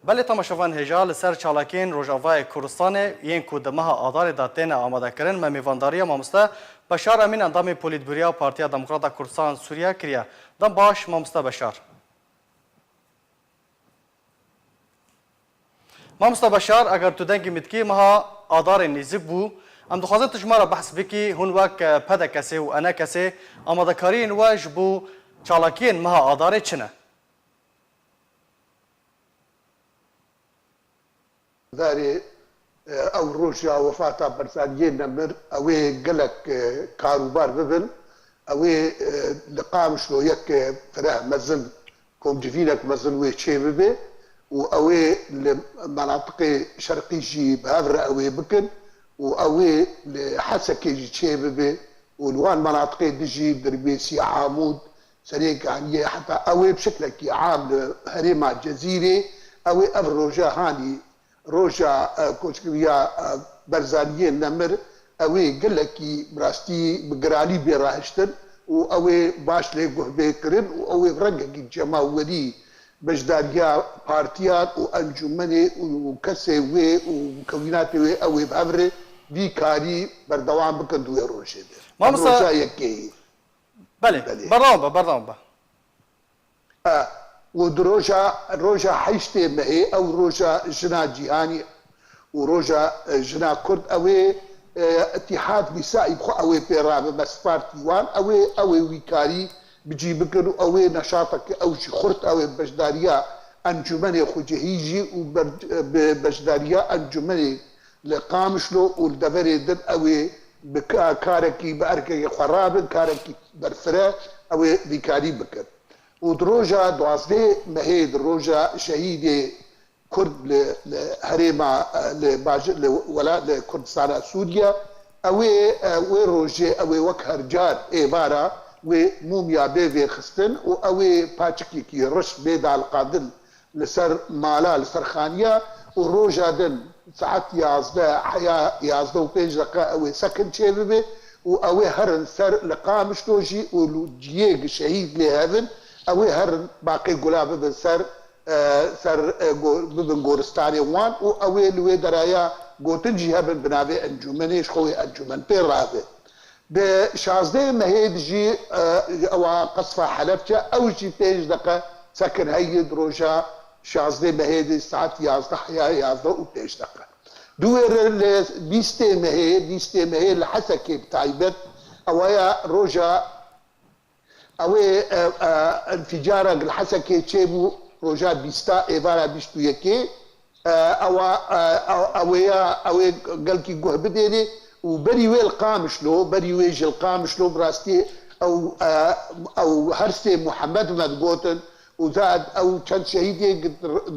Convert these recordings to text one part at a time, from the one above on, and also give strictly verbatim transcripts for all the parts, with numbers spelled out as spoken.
Belê temaşevan hêja li ser çalakiyên Rojavayê Kurdistanê yên ku di meha Adarê de têne amadekirin, me mêvandariya mamoste Beşar Emîn endamê Polîtbûroya Partiya Demokrata Kurdistan Sûriye kiriye. Dem baş mamoste Beşar. Mamoste Beşar, eger tu dengê min dikî, meha Adarê nêzik bû. Em dixwazin tu ji me re behs bikî, hûn wek, eh, P D K S ê û E N K S ê amadekariyên we ji bo çalakiyên meha Adarê çi ne? Verê, e, ew roja wefata Barzaniyê nemir, ew ê gelek, e, karûbar bibin, ew ê, e, li Qamişlo yek, e, fireh mezin, komcivînek mezin wê çê bibe û ew ê li menatiqê şerqî jî bi hev re ew ê bikin û ew ê li Hesekê jî çê bibe û li wan menatiqê din jî, Dirbêsî, Amûd, Serê Kaniyê, heta ew ê bi şeklekî am li herêma Cezîrê, ew ê ev roja hanî, roja, e, koçkiriya, e, Barzaniyê nemir, ew ê gelekî bi rastî bi giranî bê rahiştin û ew ê baş lê guh bê kirin û ew ê bi rengekî cemawerî beşdariya partiyan û encûmenê û kesê wê û mukewînatê wê ew ê bi hev re vî karî berdewam bikin di wê rojê de. Ev Mamosta, roja yekê ye. Belê, Belê. Berdewam be, berdewam be. E, û di roja, roja heştê mehê, ew roja jina cîhanî û roja, e, jina kurd, ew ê, e, Îtîhad Nîsaî bi xwe ew ê pê rabe, me spartî wan, ew ê, ew ê wî karî bi cî bikin û ew ê neşateke ew jî xurt, ew ê beşdariya encûmenê xwecihî jî û ber-, e, bi beşdariya encûmenê li Qamişlo û li deverê din ew ê bi ka-, karekî, bi erkekê xwe rabin, karekî berfireh ew ê vî karî bikin. Û di roja duwazdeh mehê, di roja şehîdê Kurd li, li herêma, li baji-, li wela-, li Kurdistana Sûriye, ew ê, wê rojê ew ê wek her car êvara wê mûmya bê vêxistin û ew ê paçikekî riş bê daliqandin li ser mala, li ser xaniya û roja din saet yazdeh, heya yazdeh û pênc deqe ew ê sekin çêbibe û ew ê herin ser li Qamişlo jî û li cihê şehîd lê hebin, ew ê herin baqê gula bibin ser, e, ser, e, go-, bibin goristanê wan û ew ê li wê deraya gotin jî hebin bi navê encûmenê, ji xwe wê encûmen pê rabe. Di şazdeh mehê de jî, e, ewa qesfa Helebçe, ew jî pênc deqe sekin heye di roja şazdeh mehê de saet yazdeh ya yazdeh û pênc deqe. Di wê re li bîstê mehê, bîstê mehê li Hesekê bi taybet, ewa ya roja, ew ê, e, e, înfîcarek li Hesekê çêbû roja bîsta êvara bîst û yekê. E, ewa, e, ew, ew ê ya, ew ê gelkî guh bidêne û berî wê li Qamişlo, berî wê jî li Qamişlo bi rastî ew, e, ew her sê Muhammed me digotin û zad ew çend şehîdê gi-,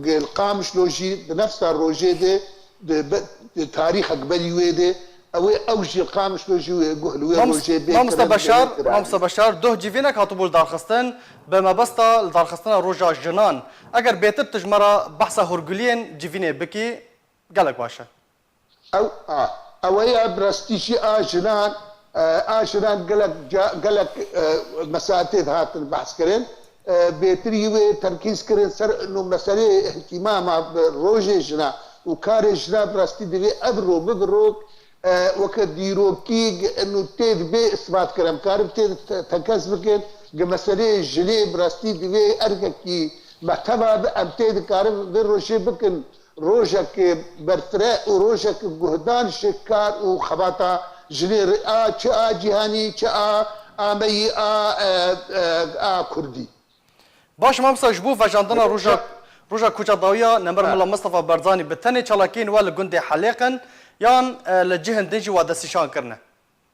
gi-, li Qamişlo jî di nefsa rojê de, di be-, di tarîxek berî wê de, ew ê ew jî li Qamişlo jî wê guh li wê Mamost-, rojê bê Mamosta kirin, Beşar, bê kirin. Mamosta Beşar, duh civînek hatibû li darxistin, bi mebesta li darxistina roja jinan. Eger bêtir tu ji me re behsa hûrguliyên civînê bikî, gelek baş e. Ew, a, ew ê ya bi rastî jî a jinan, e, a jinan gelek ca-, gelek, e, mesaetê dihatin behs kirin. E, bêtirî wê terkîz kirin ser ino meseleyê îhtîmama bi rojê jina û karê jina bi rastî divê ev ro bibi rok, e, weke dîrokî ino tê di bê isbat kirin. Em karin tê di te-, tekez bikin, gi meseleyê jinê bi rastî divê erkekî mehteva bi, em tê dikarin vê rojê bikin rojek berfireh û rojek guhdan ji kar û xebata jinê re, a çi a cîhanî, çi a ameyî, a, e, e, a kurdî. Baş, mamosta, ji bo vejandina roja, roja Koça Dawiya nemir Mila Mistefa Barzanî bi tenê çalakiyên we li gundê Helêq in yan, e, li cihên din jî we destnîşan kirine?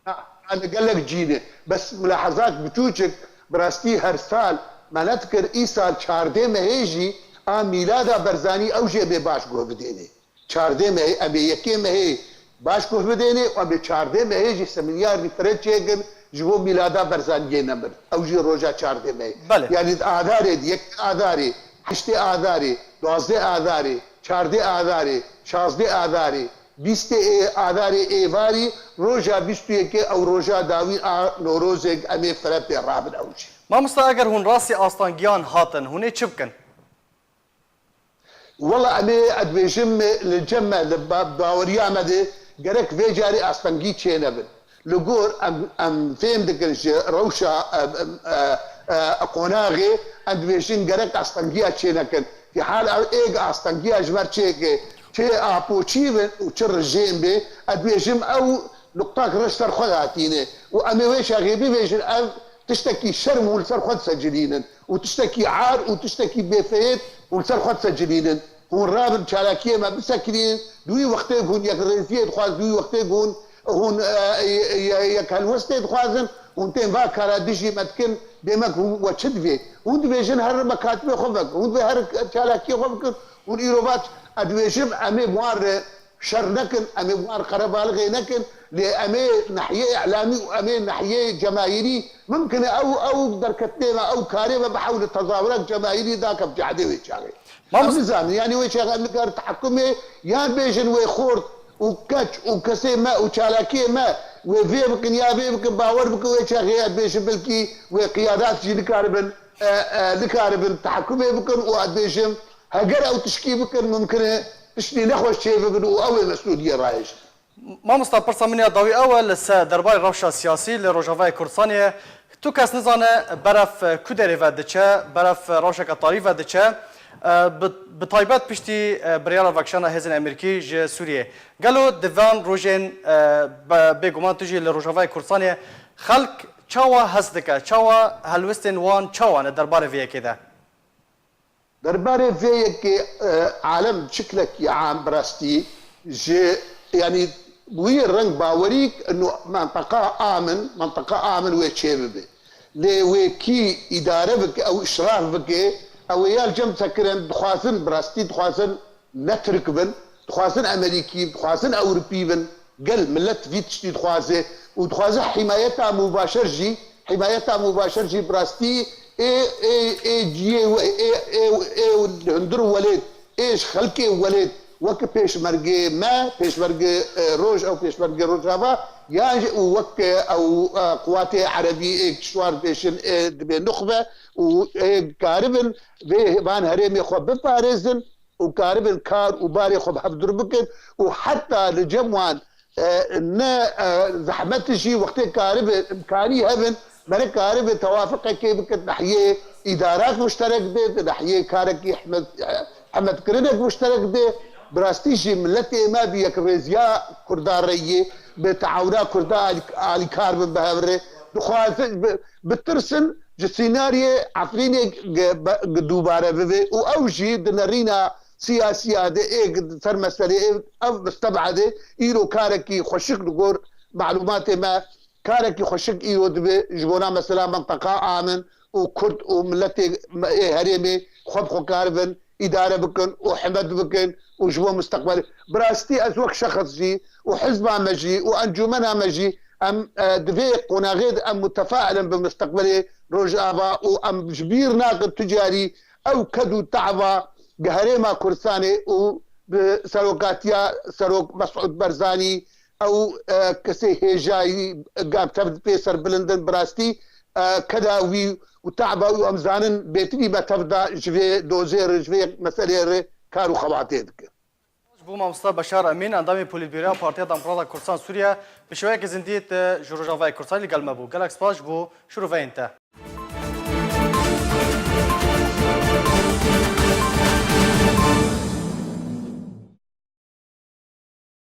Na, na, li gelek cî ne. Bes mulahazak biçûçik, bi rastî her sal me nedikir, îsal çardê mehê jî a mîlada Barzanî ew jî em ê baş guh bidêne. Çardê mehê, em ê yekê mehê baş guh bidêne û em ê çardê mehê jî semînarî fire çêkin ji bo mîlada Barzaniyê nemir. Ew jî roja çardê mehê. Belê. Yanî di adarê, di yekê adarê, heştê adarê, duwazdeh adarê, çardeh adarê, şazdeh adarê, bîstê ê-, adarê êvarî, roja bîst û yekê ew roja dawî a Norozê em ê fire pê rabin ew jî. Mamosta, eger hûn rastî astangiyan hatin, hûn ê çi bikin? Wela em ê, ez dibêjim, li cem me, li ba-, baweriya me de gerek vê carê astengî çênebin. Li gor em, em fêm dikin ji rewşa, em, em, e, e, qonaxê, em dibêjin gerek astengiya çênekin. Fîhal ew êg astengiya ji ber çêke, çi apoçî bin û çi rejîm bê, ez dibêjim ew nuqtak reş ser xwe de hatîne. Û em ê wê çaxê bibêjin ev tiştekî şerm hûn li ser xwe disecilînin û tiştekî ar û tiştekî bêfeyêt hûn li ser xwe disecilînin. Hûn rabin çalakiyê me bisekirînin, di wî wextê ku hûn yekrêziyê dixwazin, di wî wextê ku hûn, hûn, e, e, e, yek helwestê dixwazin, hûn tên va kara dijî me dikin, bêmek hûn we çi divê? Hûn dibêjin her mekatibê xwe vekin, hûn divê her çalakiyê xwe bikin, hûn îro va, ez dibêjim em ê bi wan re şer nekin, em ê bi wan re qerebalixê nekin, lê em ê nahiyê îlamî û em ê nahiyê cemayîrî, mimkin e ew, ew derketinê me, ew karê me bihewle tezawirek cemayîrî dake bi cehdê wê çaxê. Em Mamost- nizanin, yanî wê çaxê em nikarin tehekumê yan bêjin wê xort û keç û kesê me û çalakiyê me wê vê bikin ya vê bikin, bawer bikin wê çaxê ez bêjim belkî wê qiyadat jî nikaribin, e, e, nikaribin tehekumê bikin û ez bêjim heger ew tişkî bikin mimkin e tiştî nexweş çêbibin û ew ê mesûliyê rayêjin. Mamosta, pirsa min ya dawî ew e, li ser derbarê rewşa siyasî li Rojavayê Kurdistanê ye. Tu kes nizane berev, e, ku derê ve diçe, berev, e, rewşeke tarî ve diçe. E, bi, bi taybet piştî, e, biryara vekişandina hêzên Amerîkî ji Sûriyê. Gelo di van rojên, e, be-, bêguman tu jî li Rojavayê Kurdistanê ye. Xelk çawa hest dike, çawa helwestên wan çawa ne derbarê vê yekê de? Derbarê vê yekê, e, alem şiklekî am bi rastî ji, yanî wî reng bawerî ino menteqa amin, menteqa amin wê çêbibe. Lê wê kî îdare bike, ew îşraf bike, ew ê ya li cem sekirin dixwazin, bi rastî dixwazin ne Tirk bin, dixwazin Amerîkî, dixwazin Ewropî bin. Gel milet vî tiştî dixwaze û dixwaze hîmayeta mubaşer jî, hîmayeta mubaşer jî bi rastî ê, ê, ê ciyê we, ê, ê, ê hundir welêt, ê ji xelkê welêt, wek pêşmergê me, pêşmergê, e, roj ew pêşmergê rojava, yan jî û wek, e, ew, e, quwatê erebî ê kişwar bêşin, ê dibê nuxbe û ê karibin vê van herêmê xwe biparêzin. Û karibin kar û barê xwe bi hev dur bikin û heta li cem wan, e, ne, e, zehmet jî wextê karibin, imkanî hebin, mere karibin tewafiqekê bikin, nahiyê îdarak muşterek bê, nahiyê karekî hime-, e, hemedkirinek muşterek bê. Bi rastî jî miletê me bi yekrêziya Kurda re yê, bi teawuna Kurda alî-, alîkar bin bi hev re. Dixwazin bi-, bitirsin ji sînaryê Efrînê ge-, be-, ge-, dubare bibe û ew jî di nerîna siyasiya de ê ser meselê ê ev mistebedê îro karekî xweşik li gor malûmatê me karekî xweşik îro dibe ji bona mesela menteqa amin û Kurd û miletê me ê herêmê xwe bi xwe karibin îdare bikin û himet bikin û ji bo misteqbelê. Bi rastî ez wek şexs jî û hizba me jî û encûmena me jî em, e, di vê qonaxê de em mutefail in bi misteqbelê Rojava û em ji bîr nakin tu carî ew ked û te'ba herêma Kurdistanê û bi serokatiya Serok Mesûd Barzanî ew, e, kesê hêjayî, e, tev pê serbilind in bi rastî, e, keda wî û te'ba wî em zanin bêtinî me tev da ji vê dozê re, ji vê meseleyê re kar û xebatê dike. Ji bo mamosta Beşar Emîn, endamê Polîtbîroya Partiya Demokrata Kurdistan Sûriye, bi şêweyeke zindî te ji Rojavayê Kurdistanê li gel me bû. Gelek spas ji bo şiroveyên te.